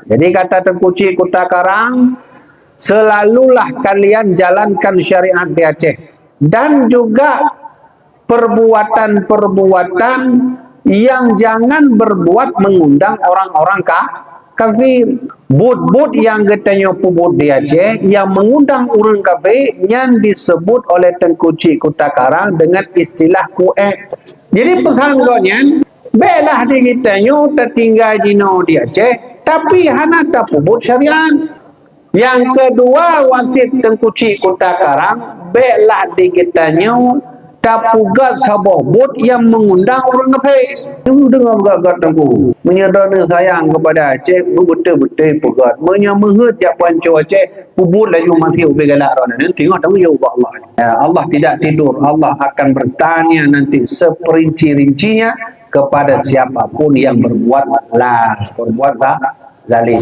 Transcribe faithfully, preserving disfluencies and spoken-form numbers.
Jadi kata Teungku Chik Kuta Karang, selalulah kalian jalankan syariat di Aceh dan juga perbuatan-perbuatan yang jangan berbuat mengundang orang-orang ka-, kafir. Buet-buet nyang geutanyoe peubuet di Aceh nyang mengundang ureuëng kafir, nyan disebut oleh Teungku Chik Kuta Karang dengan istilah kuek. Jadi peusan gobnyan, béklah di geutanyoe tatinggai jinoe di Aceh, tapi hana tapeubuet syariat. Nyang keudua, wasiet Teungku Chik Kuta Karang, béklah di geutanyoe tapeugöt saboh buet nyang mengundang ureuëng kafir. Nyoe deungoe peugöt-göt Teungku. Meunyoe droeneuh sayang keupada Aceh, beubeutôi-beutôi peugöt. Meunyoe meuheuet jak peuhanco Aceh, peubuet laju maté ubé galak droeneuh. Teungoh tanggong jaweueb Allah. Ya, Allah tidak tidur. Allah akan bertanya nanti seperinci-rincinya kepada siapa pun yang berbuat la, berbuat za-, zalim.